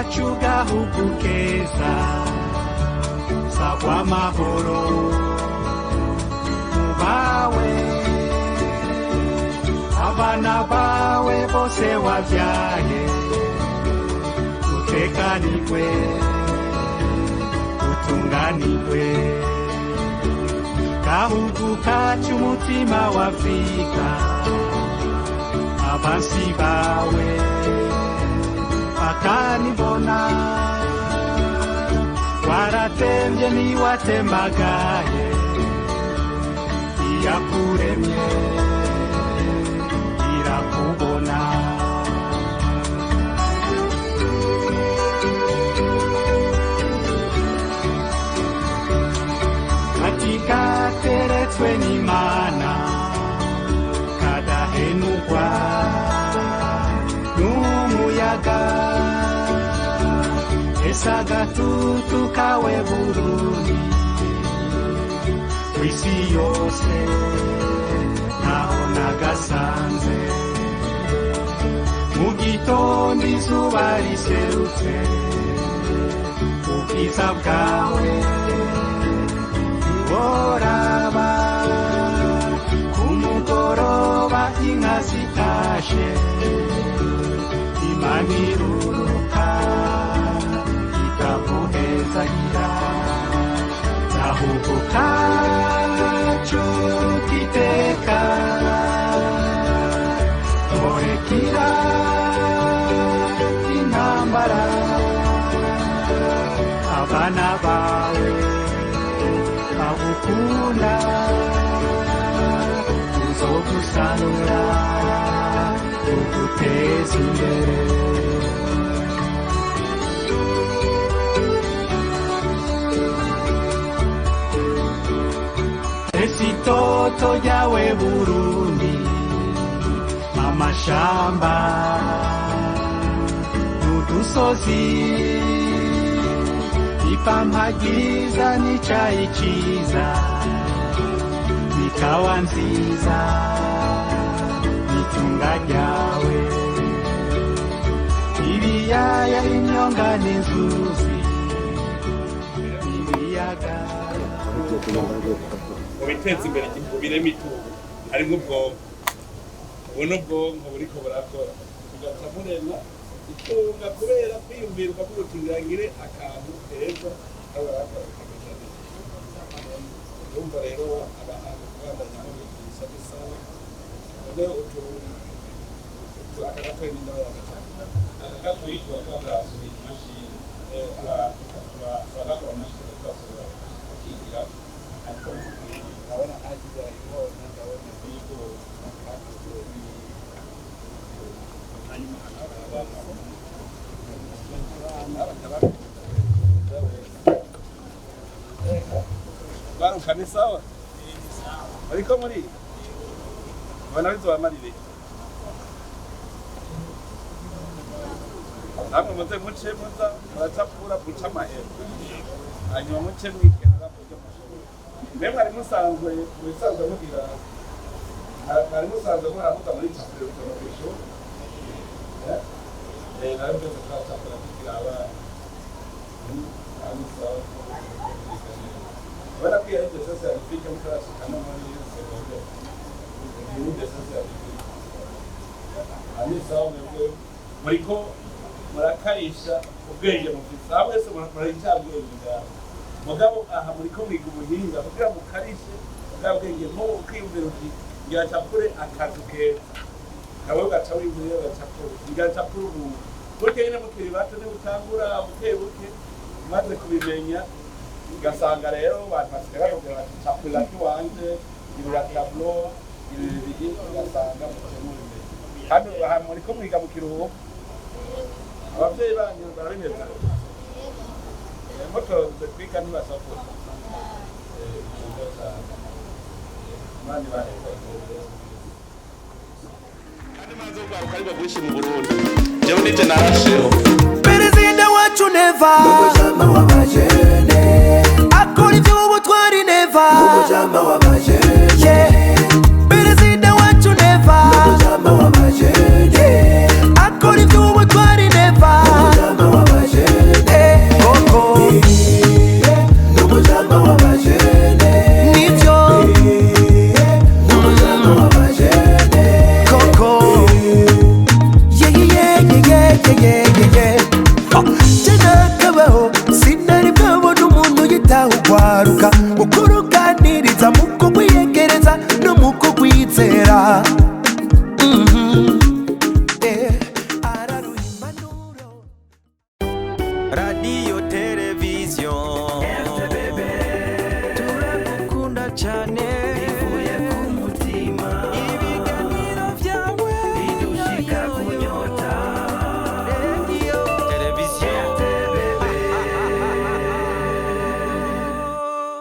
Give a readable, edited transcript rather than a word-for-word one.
Kacu gahugu keza, sagwa amahoro mubawe, abana bawe bose wabyaye, utekanirwe, utunganirwe. Gahugu kacu, umutima wa Afrika, abansi bawe bakanibona, waratembye ntiwatembagaye, iyakuremye irakubona. Ati kateretswe n'Imana, kadahenukwa n'umuyaga, ese agatutu kawe Burundi, kw'isi yose ntaho nagasanze. Mu gitondo izuba riserutse, ubwiza bwawe ntiworaba, ku mugoroba inka zitashe, Imana iruruka ikaguhezagira. Gahugu kacu k'iteka, murekira intambara, abana bawe bagukunda, tuzogusanura tuguteza imbere. Ese itoto ryawe Burundi, amashamba n'udusozi, ipampa ryiza n'icayi ciza, ikawa nziza n'itunga ryawe, ibiyaya, imyonga n'inzuzi, ibiyaga. Mu biteza imbere igihugu, birema itungo, harimo ubwonko. Ubu n'ubwonko buriko burakora, tugaca murema itunga, kubera kwiyumvira ukavuga uti ngira ngire akantu keza aho barakora, bikagenda neza. Urumva rero abantu kubandanya mubigisha bisawa. None utu aka gatoyi n'indaho y'agacana, aka gatoyi turakora imashini, turakora imashini, tugasubira tukigira. Ariko ndabona agize arayibona, ndabona bigo hanyuma baruka. Ni sawa, ariko muri ubona bizobamarire namwe muze muce muza muracapura, muce amahera, hanyuma muce mwikenera muryo mushoboye. Mwe mwari musanzwe mu bisanzwe mugira, mwari musanzwe muhora muri capure utuntu kw'ishuri? Eh, nari byose turacapura tukiri abana. Ari sawa, ubona ko iyo ari dessin scientifique, mutarashika no muri secondaire ni dessin scientifique. Ari sawa, mwebwe muriko murakarisha ubwenge mufise. Aha mwese muracyabwenge ngaho, mugabo aha muriko mwiga ubuhinga kugira mukarishe bwa bwenge. Nko ukiyumvira uti ngira capure akazu keza, kawe ugaca wiyumvira ugacapura, ngira capure umuntu. Burya nyine mukiri bato niba utangura buke buke, umaze kubimenya, ugasanga rero abantu basigaye bakubwira bati capura kiwanje, girura tableau, girura ibi, ugasanga muce mubimenya. Kandi aha muriko mwiga mu kiruhuko, abavyeyi banyu barabimeze mutonze kwiga, ntibasafura. Nziza cyane, Imana ibaheze. Kandi maze urwaruka ariko rwinshi mu Burundi, jewe nije narasheho. Perezida wacu Neva Umujama w'abajene akora iby'ubutwari Neva. Umujama w'abajene. Yeah. Perezida wacu Neva Umujama w'abajene akora iby'ubutwari Neva. Umujama w'abajene. Radiyo.